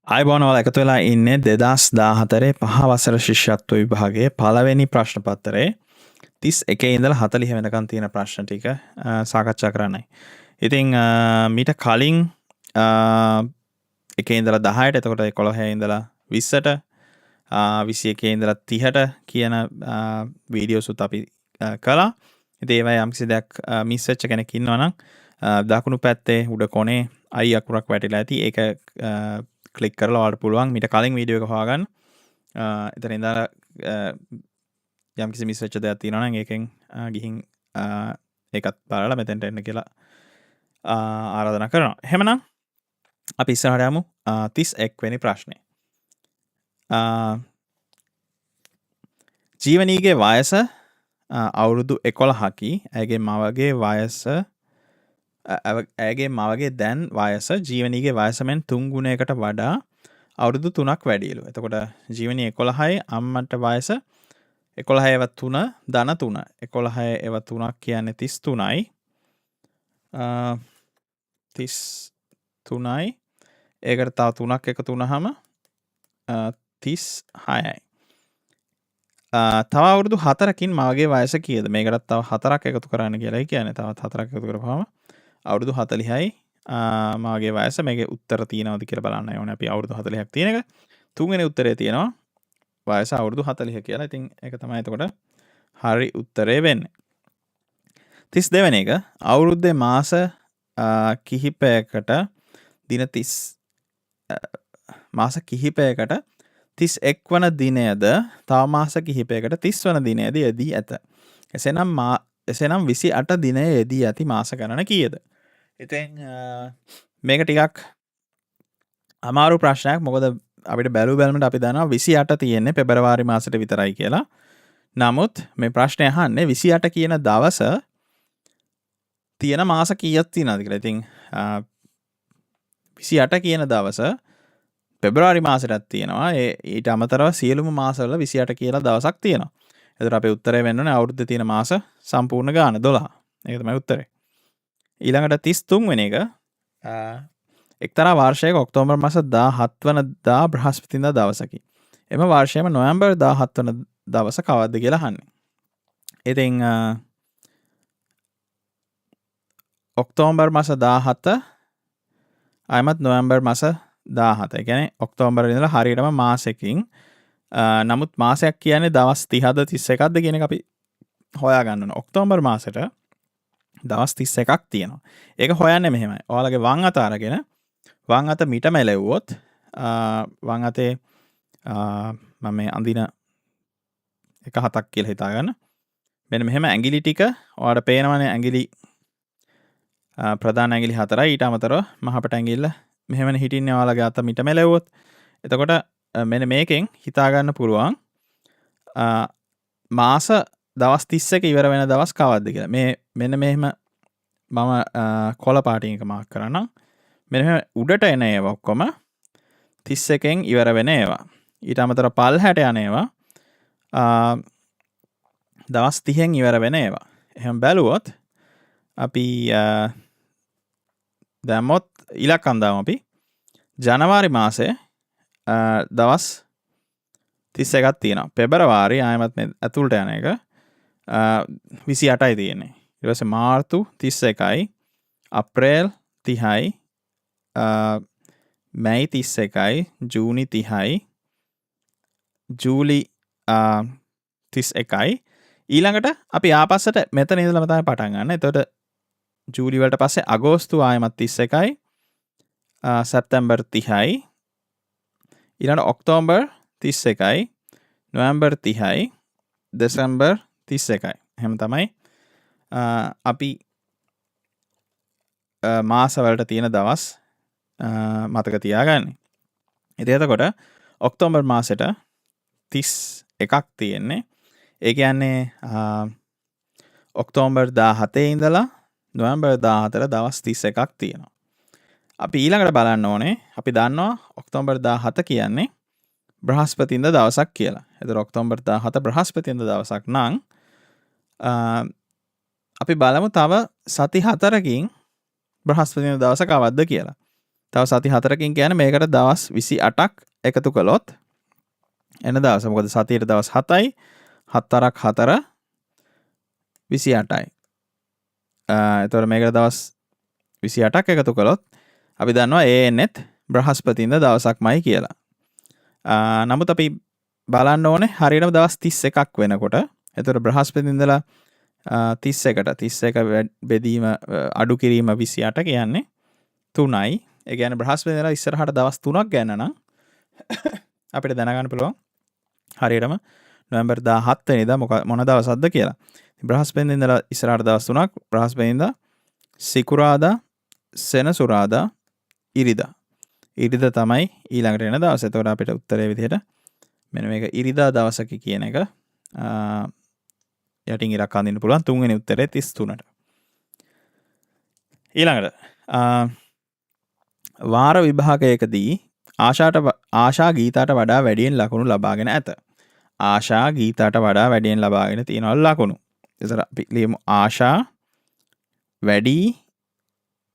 ආයුබෝවන්, ඔයාලා එකතු වෙලා ඉන්නේ 2014 පහ වසර ශිෂ්‍යත්ව විභාගයේ පළවෙනි ප්‍රශ්න පත්‍රයේ 31 ඉඳලා 40 වෙනකන් තියෙන ප්‍රශ්න ටික සාකච්ඡා කරන්නයි. ඉතින් මීට කලින් 1 ඉඳලා 10ට, එතකොට 11 ඉඳලා 20ට, 21 ඉඳලා 30ට කියන වීඩියෝසුත් අපි කළා. ඉතින් ඒවයි යම්කිසි දෙයක් මිස් වෙච්ච කෙනෙක් ඉන්නවා නම් දකුණු පැත්තේ උඩ කොනේ අයි අකුරක් වැටිලා ඇති. ඒක ක්ලික් කරලා ඔයාලට පුළුවන් මීට කලින් වීඩියෝ එක හොයාගන්න. එතන ඉඳලා යම්කිසි මිස් වෙච්ච දෙයක් තියෙනවා නම් ඒකෙන් ගිහින් ඒකත් බලලා මෙතෙන්ට එන්න කියලා ආරාධනා කරනවා. එහෙමනම් අපි ඉස්සරහට යමු 31 වෙනි ප්‍රශ්නේ. ජීවනීගේ වයස අවුරුදු 11කි. ඇයගේ මවගේ වයස, ඇයගේ මවගේ දැන් වයස ජීවනීගේ වයස මෙන් තුන් ගුණයකට වඩා අවුරුදු 3ක් වැඩිලු. එතකොට ජීවනී 11යි, අම්මට වයස 11 ඒවා 3 ධන 3. 11 ඒවා 3ක් කියන්නේ 33යි. 33යි. ඒකට තව 3ක් එකතු වුණාම 36යි. තව අවුරුදු 4කින් මවගේ වයස කීයද? මේකටත් තව 4ක් එකතු කරන්න කියලායි කියන්නේ. තවත් 4ක් එකතු කරපුවාම අවුරුදු 40යි මගේ වයස. මේකේ උත්තර තියෙනවද කියලා බලන්න ඕනේ. අපි අවුරුදු 40ක් තියෙන එක. තුන්වෙනි උත්තරේ තියෙනවා වයස අවුරුදු 40 කියලා. ඉතින් ඒක තමයි එතකොට හරි උත්තරේ වෙන්නේ. 32 වෙනි එක, අවුරුද්දේ මාස කිහිපයකට දින 30, මාස කිහිපයකට 31 වන දිනයද තව මාස කිහිපයකට 30 වන දිනයද යෙදී ඇත. එසේනම් 28 දිනය යෙදී ඇති මාස ගණන කීයද? ඉතින් මේක ටිකක් අමාරු ප්‍රශ්නයක්. මොකද අපිට බැලු බැලමට අපි දන්නවා 28 තියෙන්නේ පෙබරවාරි මාසෙට විතරයි කියලා. නමුත් මේ ප්‍රශ්නය අහන්නේ 28 කියන දවස තියෙන මාස කීයක් තියෙනවද කියලා. ඉතින් 28 කියන දවස පෙබරවාරි මාසෙටත් තියෙනවා. ඒ ඊට අමතරව සියලුම මාසවල 28 කියලා දවසක් තියෙනවා. එතකොට අපේ උත්තරේ වෙන්න ඕනේ අවුරුද්දේ තියෙන මාස සම්පූර්ණ ගාන 12. ඒක තමයි උත්තරේ. ඊළඟට 33 වෙනි එක, එක්තරා වර්ෂයක ඔක්තෝබර් මාස 17 වනදා බ්‍රහස්පතින්දා දවසකි. එම වර්ෂයේම නොවැම්බර් 17 වන දවස කවද්ද කියලා අහන්නේ. ඉතින් ඔක්තෝබර් මාස 17 ආයමත් නොවැම්බර් මාස 17. ඒ කියන්නේ ඔක්තෝබර් ඉඳලා හරියටම මාසෙකින්. නමුත් මාසයක් කියන්නේ දවස් 30ද 31ක්ද කියන එක අපි හොයා ගන්න ඕන. ඔක්තෝබර් මාසෙට දවස් 31ක් තියෙනවා. ඒක හොයන්නේ මෙහෙමයි. ඔයාලගේ වම් අත අරගෙන වම් අත මිට මැලෙව්වොත්, වම් අතේ මම මේ අඳින එක හතක් කියලා හිතා ගන්න. මෙන්න මෙහෙම ඇඟිලි ටික ඔයාලට පේනවනේ. ඇඟිලි ප්‍රධාන ඇඟිලි හතරයි. ඊට අමතරව මහපට ඇඟිල්ල මෙහෙමනේ හිටින්නේ ඔයාලගේ අත මිට මැලෙව්වොත්. එතකොට මෙන්න මේකෙන් හිතා ගන්න පුළුවන් මාස දවස් 31 ඉවර වෙන දවස් කවද්ද කියලා. මේ මෙන්න මෙහෙම මම කොළ පාටින් එක මාක් කරන්නම්. මෙන්න මෙහෙම උඩට එන ඒවා ඔක්කොම 31න් ඉවර වෙන ඒවා. ඊට අමතරව පල්හැට යන ඒවා දවස් 30න් ඉවර වෙන ඒවා. එහෙම බැලුවොත් අපි දැම්මොත් ඉලක්කම් දාමු අපි. ජනවාරි මාසයේ දවස් 31ක් තියෙනවා. පෙබරවාරි ආයෙමත් මේ ඇතුළට යන එක 28යි තියෙන්නේ. ඊට පස්සේ මාර්තු 31යි, අප්‍රේල් 30යි, මැයි 31යි, ජූනි 30යි, ජූලි 31යි. ඊළඟට අපි ආපස්සට මෙතන ඉඳලම තමයි පටන් ගන්න. එතකොට ජූලි වලට පස්සේ අගෝස්තු ආයෙමත් 31යි, සැප්තැම්බර් 30යි, ඊළඟට ඔක්තෝබර් 31යි, නොවැම්බර් 30යි, දෙසැම්බර් 31යි. එහෙම තමයි අපි මාසවලට තියෙන දවස් මතක තියාගන්නේ. ඉතින් එතකොට ඔක්තෝබර් මාසෙට 31ක් තියෙන්නේ. ඒ කියන්නේ ඔක්තෝබර් 17 ඉඳලා නොවැම්බර් 14 දවස් 31ක් තියෙනවා. අපි ඊළඟට බලන්න ඕනේ, අපි දන්නවා ඔක්තෝබර් 17 කියන්නේ බ්‍රහස්පතින්දා දවසක් කියලා. එතකොට ඔක්තෝබර් 17 බ්‍රහස්පතින්දා දවසක් නම් අපි බලමු තව සති 4කින් බ්‍රහස්පතින්දා දවස කවද්ද කියලා. තව සති 4කින් කියන්නේ මේකට දවස් 28ක් එකතු කළොත් එන දවස. මොකද සතියට දවස් 7යි, 4ක් 4 28යි. එතකොට මේකට දවස් 28ක් එකතු කළොත් අපි දන්නවා ඒ එන්නෙත් බ්‍රහස්පතින්ද දවසක්මයි කියලා. නමුත් අපි බලන්න ඕනේ හරියටම දවස් 31ක් වෙනකොට. එතකොට බ්‍රහස්පති ඉඳලා 31ට 31 බෙදීම අඩු කිරීම 28 කියන්නේ 3යි. ඒ කියන්නේ බ්‍රහස්පති ඉඳලා ඉස්සරහට දවස් 3ක් ගැන නම් අපිට දැනගන්න පුළුවන් හරියටම නොවැම්බර් 17 වෙනිදා මොන දවසක්ද කියලා. බ්‍රහස්පති ඉඳලා ඉස්සරහට දවස් 3ක්, බ්‍රහස්පති ඉඳලා සිකුරාදා, සෙනසුරාදා, ඉරිදා. ඉරිදා තමයි ඊළඟට එන දවස. එතකොට අපිට උත්තරේ විදිහට මෙන්න මේක ඉරිදා දවසක කියන එක යටින් ඉරක් අඳින්න පුළුවන් තුන්වෙනි උත්තරේ 33ට. ඊළඟට වාර විභාගයකදී ආශා ගීතාට වඩා වැඩියෙන් ලකුණු ලබාගෙන ඇත. ආශා ගීතාට වඩා වැඩියෙන් ලබාගෙන තියෙනවලු ලකුණු. එතකොට අපි ලියමු ආශා වැඩි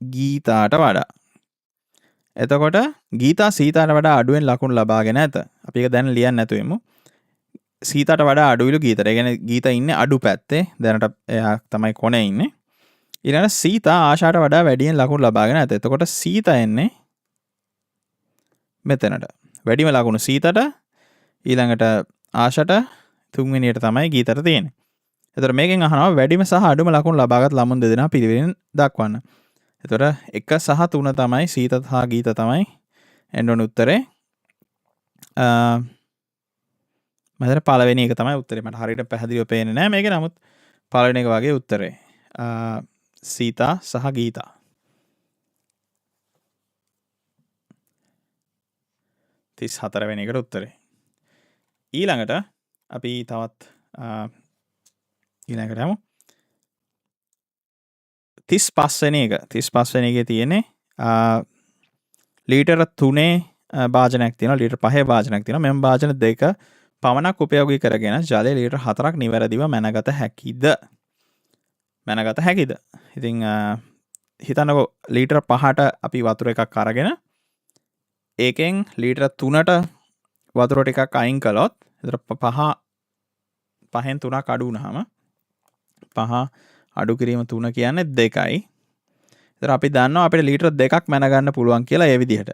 ගීතාට වඩා. එතකොට ගීතා සීතාට වඩා අඩුවෙන් ලකුණු ලබාගෙන ඇත. අපි ඒක දැන් ලියන්න නැතුව ඉමු. සීතාට වඩා අඩුයිලු ගීතට. ඒ කියන්නේ ගීතා ඉන්නේ අඩු පැත්තේ. දැනට එයා තමයි කොනේ ඉන්නේ. ඊළඟට සීතා ආශාට වඩා වැඩියෙන් ලකුණු ලබාගෙන ඇත. එතකොට සීතා එන්නේ මෙතනට. වැඩිම ලකුණු සීතට, ඊළඟට ආශාට, තුන්වෙනියට තමයි ගීතට තියෙන්නේ. එතකොට මේකෙන් අහනවා වැඩිම සහ අඩුම ලකුණු ලබාගත් ළමුන් දෙදෙනා පිළිවෙලින් දක්වන්න. එතකොට 1 සහ 3 තමයි සීත සහ ගීත තමයි එන්න ඕන උත්තරේ. මම හිතන්නේ පළවෙනි එක තමයි උත්තරේ. මට හරියට පැහැදිලිව පේන්නේ නෑ මේක. නමුත් පළවෙනි එක වගේ උත්තරේ. සීතා සහ ගීතා. 34 වෙනි එකට උත්තරේ. ඊළඟට අපි තවත් ඊළඟට යමු. 35 වෙනි එක. 35 වෙනි එකේ තියෙන්නේ ලීටර 3 භාජනයක් තියෙනවා, ලීටර 5 භාජනයක් තියෙනවා. මෙම භාජන දෙක පමණක් උපයෝගී කරගෙන ජලය ලීටර 4ක් නිවැරදිව මැනගත හැකිද? මැනගත හැකිද? ඉතින් හිතන්නකෝ ලීටර 5ට අපි වතුර එකක් අරගෙන ඒකෙන් ලීටර 3ට වතුර ටිකක් අයින් කළොත්, එතකොට පහෙන් 3ක් අඩු වුණාම 5 අඩු කිරීම 3 කියන්නේ 2යි. එතකොට අපි දන්නවා අපිට ලීටර 2ක් මැනගන්න පුළුවන් කියලා ඒ විදිහට.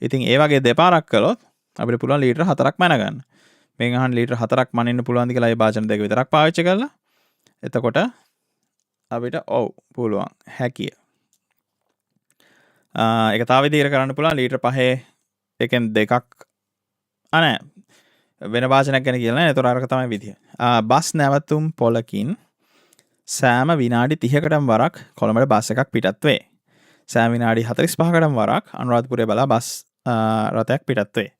ඉතින් ඒ වගේ දෙපාරක් කළොත් අපිට පුළුවන් ලීටර 4ක් මැනගන්න. මේක අහන්න ලීටර 4ක් මනින්න පුළුවන්ද කියලා ඒ භාජන දෙක විතරක් පාවිච්චි කරලා. එතකොට අපිට ඔව් පුළුවන් හැකිය. ඒක තව විදිහකට කරන්න පුළුවන් ලීටර 5 එකෙන් 2ක් නෑ වෙන භාජනයක් ගැන කියලා නෑ. එතකොට අරක තමයි විදිය. බස් නැවතුම් පොලකින් සෑම විනාඩි 30කටම වරක් කොළඹට බස් එකක් පිටත් වේ. සෑම විනාඩි 45කටම වරක් අනුරාධපුරය බලා බස් රථයක් පිටත් වේ.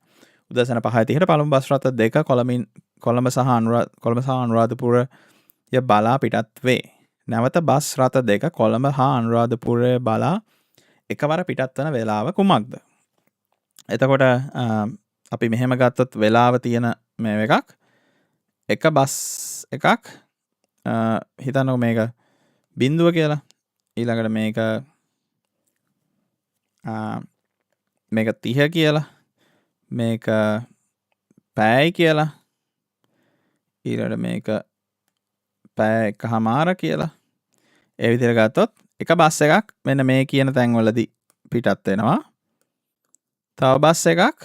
උදෑසන 5:30ට පළමු බස් රථ දෙක කොළඹ සහ අනුරාධපුරය බලා පිටත් වේ. නැවත බස් රථ දෙක කොළඹ හා අනුරාධපුරය බලා එකවර පිටත් වන වේලාව කුමක්ද? එතකොට අපි මෙහෙම ගත්තොත් වේලාව තියෙන මේ එකක්, එක බස් එකක්, හිතන්නකෝ මේක බිඳුව කියලා, ඊළඟට මේක 30 කියලා, මේක පැයයි කියලා, ඊළඟට මේක පැය එකහමාර කියලා. ඒ විදිහට ගත්තොත් එක බස් එකක් මෙන්න මේ කියන තැන්වලදී පිටත් වෙනවා. තව බස් එකක්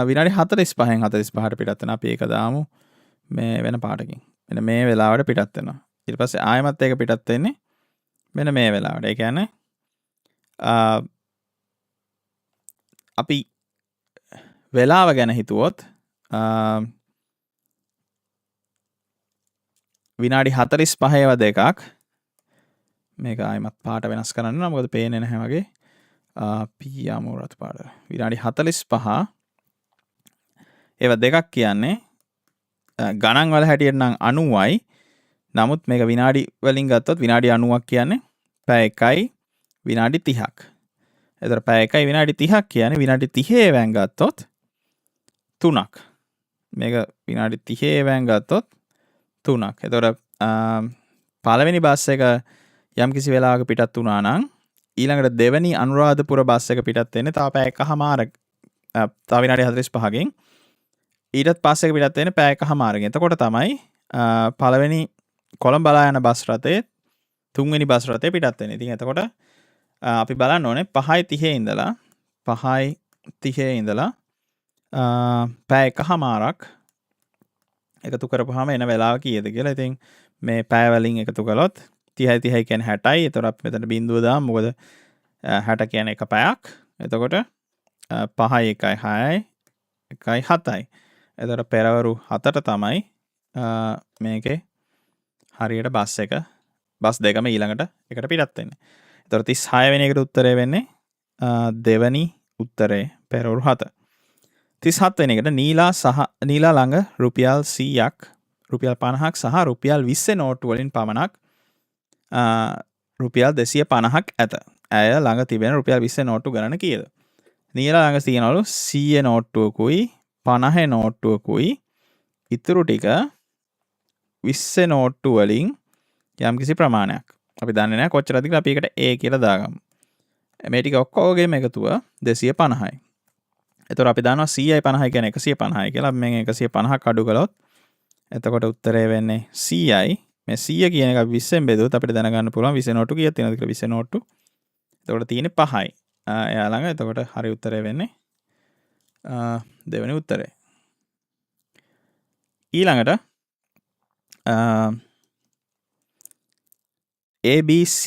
විනාඩි 45න් 45ට පිටත් වෙනවා. අපි ඒක දාමු මේ වෙන පාටකින්. මෙන්න මේ වෙලාවට පිටත් වෙනවා. ඊට පස්සේ ආයෙමත් ඒක පිටත් වෙන්නේ මෙන්න මේ වෙලාවට. ඒ කියන්නේ අපි වෙලාව ගැන හිතුවොත් විනාඩි 45 ඒවා දෙකක්. මේක ආයෙමත් පාට වෙනස් කරන්න ඕන, මොකද පේන්නේ නැහැ වගේ. අපි යමු රතු පාට. විනාඩි 45 ඒවා දෙකක් කියන්නේ ගණන් වල හැටියට නම් 90යි. නමුත් මේක විනාඩි වලින් ගත්තොත් විනාඩි 90ක් කියන්නේ පැය 1යි විනාඩි 30ක්. එතකොට පැය 1යි විනාඩි 30ක් කියන්නේ විනාඩි 30 ඒවායින් ගත්තොත් 3ක්. මේක විනාඩි 30 ඒවායින් ගත්තොත් 3ක්. එතකොට පළවෙනි බස් එක යම්කිසි වෙලාවක පිටත් වුණා නම් ඊළඟට දෙවෙනි අනුරාධපුර බස් එක පිටත් වෙන්නේ තව පැය එකහමාර, තව විනාඩි 45කින්. ඊටත් පස්සේ එක පිටත් වෙන්නේ පැය එකහමාරකින්. එතකොට තමයි පළවෙනි කොළඹ බලා යන බස් රථයේ තුන්වෙනි බස් රථය පිටත් වෙන්නේ. ඉතින් එතකොට අපි බලන්න ඕනේ 5:30 ඉඳලා 5:30 ඉඳලා පැය එකහමාරක් එකතු කරපුවාම එන වෙලාව කීයද කියලා. ඉතින් මේ පැය වලින් එකතු කළොත් 30යි 30යි කියන්නේ 60යි. එතකොට අපි මෙතන බිංදුව දාමු. මොකද 60 කියන්නේ එක පැයක්. එතකොට 5යි 1යි 6යි 1යි 7යි. එතකොට පෙරවරු 7ට තමයි මේකේ හරියට බස් එක, බස් දෙකම ඊළඟට එකට පිටත් වෙන්නේ. එතකොට 36 වෙනි එකට උත්තරේ වෙන්නේ දෙවනි උත්තරේ පෙරවරු 7. 37 වෙනි එකට නීලා සහ නීලා ළඟ රුපියල් 100ක්, රුපියල් 50ක් සහ රුපියල් 20 නෝට්ටු වලින් පමණක් රුපියල් 250ක් ඇත. ඇය ළඟ තිබෙන රුපියල් 20 නෝට්ටු ගණන කීයද? නීලා ළඟ තියෙනවලු 100 නෝට්ටුවකුයි 50 නෝට්ටුවකුයි ඉතුරු ටික 20 නෝට්ටු වලින් යම්කිසි ප්‍රමාණයක්. අපි දන්නේ නැහැ කොච්චරද කියලා. අපි ඒකට A කියලා දාගමු. මේ ටික ඔක්කොගේම එකතුව 250යි. එතකොට අපි දන්නවා 100යි 50යි කියන්නේ 150යි කියලා. අපි මේකෙන් 150ක් අඩු කළොත් එතකොට උත්තරේ වෙන්නේ 100යි. මේ 100 කියන එක අපි 20න් බෙදුවොත් අපිට දැනගන්න පුළුවන් 20 නෝට්ටු කීයක් තියෙනවද කියලා. 20 නෝට්ටු. එතකොට තියෙන්නේ 5යි. එයා ළඟ. එතකොට හරි උත්තරේ වෙන්නේ දෙවෙනි උත්තරේ. ඊළඟට ABC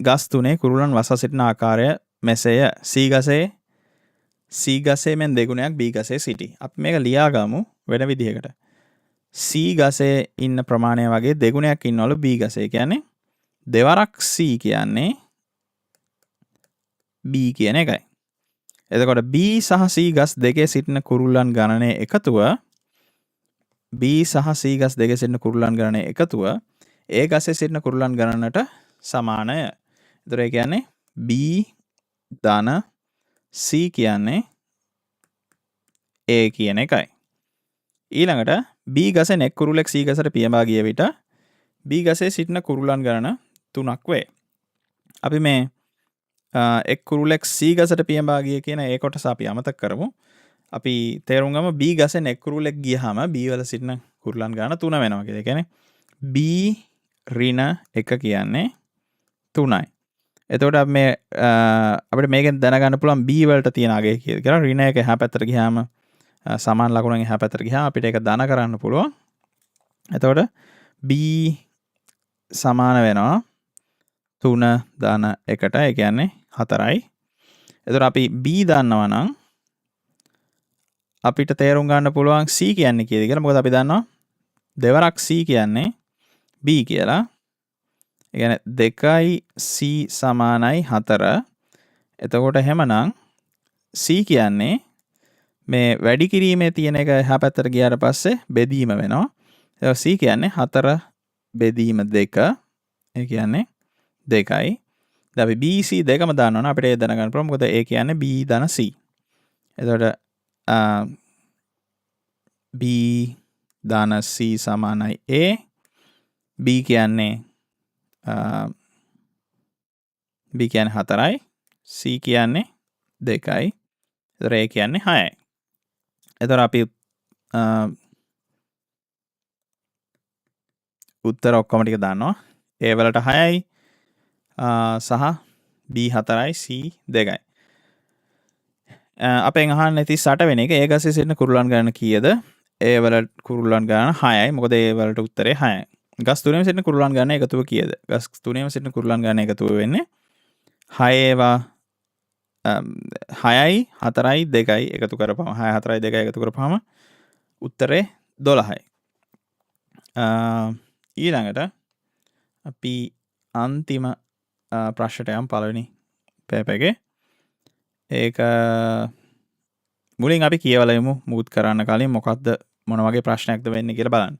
ගස් තුනේ කුරුල්ලන් වසා සිටින ආකාරය මෙසේය. C ගසේ, C ගසේ මෙන් දෙගුණයක් B ගසේ සිටී. අපි මේක ලියාගමු වෙන විදිහකට. C ගසේ ඉන්න ප්‍රමාණය වගේ දෙගුණයක් ඉන්නවලු B ගසේ. ඒ කියන්නේ දෙවරක් C කියන්නේ B කියන එකයි. එතකොට B සහ C ගස් දෙකේ සිටින කුරුල්ලන් ගණනයේ එකතුව, B සහ C ගස් දෙකේ සිටින කුරුල්ලන් ගණනයේ එකතුව A ගසේ සිටින කුරුල්ලන් ගණනට සමානය. එතකොට ඒ කියන්නේ B ධන C කියන්නේ A කියන එකයි. ඊළඟට B ගසෙන් එක් කුරුල්ලෙක් C ගසට පියඹා ගිය විට B ගසේ සිටින කුරුල්ලන් ගණන 3ක් වේ. අපි මේ එක් කුරුල්ලෙක් C ගසට පියඹා ගිය කියන ඒ කොටස අපි අමතක කරමු. අපි තේරුම් ගමු B ගසෙන් එක් කුරුල්ලෙක් ගියහම B වල සිටින කුරුල්ලන් ගණන 3 වෙනවා කියලා. ඒ කියන්නේ B ඍණ 1 කියන්නේ 3යි. එතකොට අපි මේ අපිට මේකෙන් දැනගන්න පුළුවන් B වලට තියෙන අගය කීයද කියලා. ඍණ එක එහා පැත්තට ගියාම, සමාන ලකුණෙන් එහා පැත්තට ගියාම අපිට ඒක ධන කරන්න පුළුවන්. එතකොට B සමාන වෙනවා 3 ධන 1ට, ඒ කියන්නේ 4යි. එතකොට අපි B දන්නවා නම් අපිට තේරුම් ගන්න පුළුවන් C කියන්නේ කීයද කියලා. මොකද අපි දන්නවා දෙවරක් C කියන්නේ B කියලා. ඒ කියන්නේ 2යි C සමානයි 4. එතකොට එහෙමනම් C කියන්නේ මේ වැඩි කිරීමේ තියෙන එක එහා පැත්තට ගියාට පස්සේ බෙදීම වෙනවා. එතකොට C කියන්නේ 4 බෙදීම 2. ඒ කියන්නේ 2යි. දැන් අපි B C දෙකම දන්නවනේ, අපිට ඒ දැනගන්න පුළුවන්. මොකද A කියන්නේ B ධන C. එතකොට B ධන C සමානයි A. B කියන්නේ B කියන්නේ 4යි, C කියන්නේ 2යි. එතකොට A කියන්නේ 6යි. එතකොට අපි උත්තර ඔක්කොම ටික දන්නවා. A වලට 6යි සහ B 4යි, C 2යි. අපෙන් අහන්නේ 38 වෙනි එක. ඒ ගසේ සිටින කුරුල්ලන් ගණන කීයද? ඒ වල කුරුල්ලන් ගණන 6යි. මොකද ඒ වලට උත්තරේ 6යි. ගස් තුනේම සිටින කුරුල්ලන් ගණන එකතුව කීයද? ගස් තුනේම සිටින කුරුල්ලන් ගණන එකතුව වෙන්නේ 6 ඒවා 6යි 4යි 2යි එකතු කරපුවම, 6 4යි 2යි එකතු කරපුවම උත්තරේ 12යි. ඊළඟට අපි අන්තිම ප්‍රශ්නට යමු පළවෙනි පේපර් එකේ. ඒක මුලින් අපි කියවලා යමු මුකුත් කරන්න කලින් මොකද්ද මොන වගේ ප්‍රශ්නයක්ද වෙන්නේ කියලා බලන්න.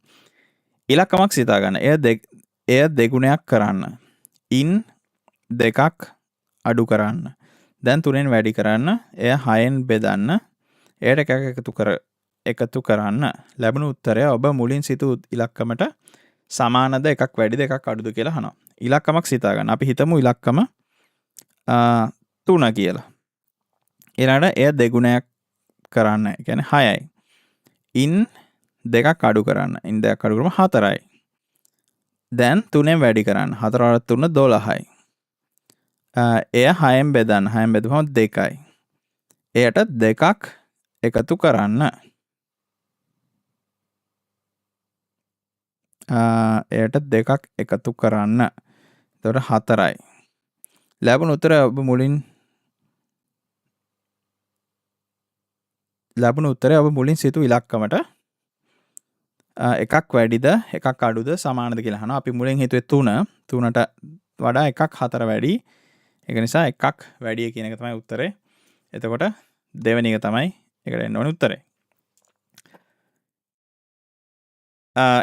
ඉලක්කමක් සිතා ගන්න. එය දෙගුණයක් කරන්න. ඉන් දෙකක් අඩු කරන්න. දැන් තුනෙන් වැඩි කරන්න. එය හයෙන් බෙදන්න. එයට එකක් එකතු කරන්න. ලැබුණු උත්තරය ඔබ මුලින් සිතූ ඉලක්කමට සමානද, එකක් වැඩිද, එකක් අඩුද කියලා අහනවා. ඉලක්කමක් සිතා ගන්න. අපි හිතමු ඉලක්කම 3 කියලා. ඊළඟට එය දෙගුණයක් කරන්න. ඒ කියන්නේ 6යි. ඉන් දෙකක් අඩු කරන්න. ඉන් දෙකක් අඩු කරාම 4යි. දැන් 3ෙන් වැඩි කරන්න. 4 වරක් 3 12යි. එය 6ෙන් බෙදන්න. 6ෙන් බෙදුවම 2යි. එයට දෙකක් එකතු කරන්න. එයට දෙකක් එකතු කරන්න. එතකොට 4යි. ලැබුණු උත්තරය ඔබ මුලින් ලැබුණු උත්තරය ඔබ මුලින් සිතු ඉලක්කමට එකක් වැඩිද එකක් අඩුද සමානද කියලා අහනවා. අපි මුලින් හිතුවේ 3. 3ට වඩා එකක් 4 වැඩි. ඒක නිසා එකක් වැඩි කියන එක තමයි උත්තරේ. එතකොට දෙවෙනි එක තමයි ඒකට එන්න ඕනේ උත්තරේ.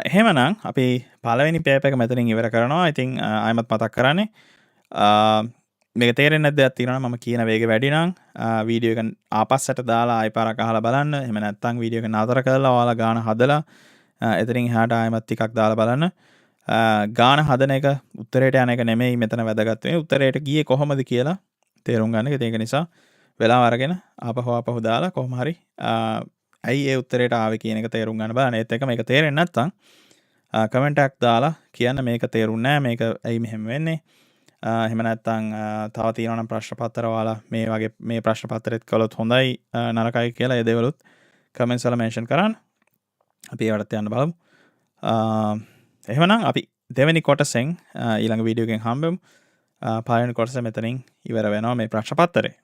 එහෙමනම් අපි පළවෙනි පේපර් එක මෙතනින් ඉවර කරනවා. ඉතින් ආයෙමත් මතක් කරන්නේ මේක තේරෙන්නේ නැද්ද දෙයක් තියෙනවා නම් මම කියන වේගය වැඩි නම් වීඩියෝ එක ආපස්සට දාලා ආයෙ පාරක් අහලා බලන්න. එහෙම නැත්නම් වීඩියෝ එක නතර කරලා ඔයාලා ගාන හදලා එතනින් එහාට ආයෙමත් ටිකක් දාලා බලන්න. ගාන හදන එක උත්තරයට යන එක නෙමෙයි මෙතන වැදගත් වෙන්නේ. උත්තරයට ගියේ කොහොමද කියලා තේරුම් ගන්න එක. ඒක නිසා වෙලාව අරගෙන ආපහු ආපහු දාලා කොහොම හරි ඇයි ඒ උත්තරයට ආවේ කියන එක තේරුම් ගන්න බලන්න. ඒත් එක මේක තේරෙන්නේ නැත්නම් කමෙන්ට් එකක් දාලා කියන්න මේක තේරුන්නේ නෑ, මේක ඇයි මෙහෙම වෙන්නේ. එහෙම නැත්නම් තව තියෙනවා නම් ප්‍රශ්න පත්‍ර ඔයාලා මේ වගේ මේ ප්‍රශ්න පත්‍රෙත් කළොත් හොඳයි නරකයි කියලා ඒ දේවලුත් කමෙන්ට්ස් වල මෙන්ෂන් කරන්න. අපි ඒවටත් යන්න බලමු. එහෙමනම් අපි දෙවෙනි කොටසෙන් ඊළඟ වීඩියෝ එකෙන් හම්බෙමු. පළවෙනි කොටස මෙතනින් ඉවර වෙනවා මේ ප්‍රශ්න පත්‍රේ.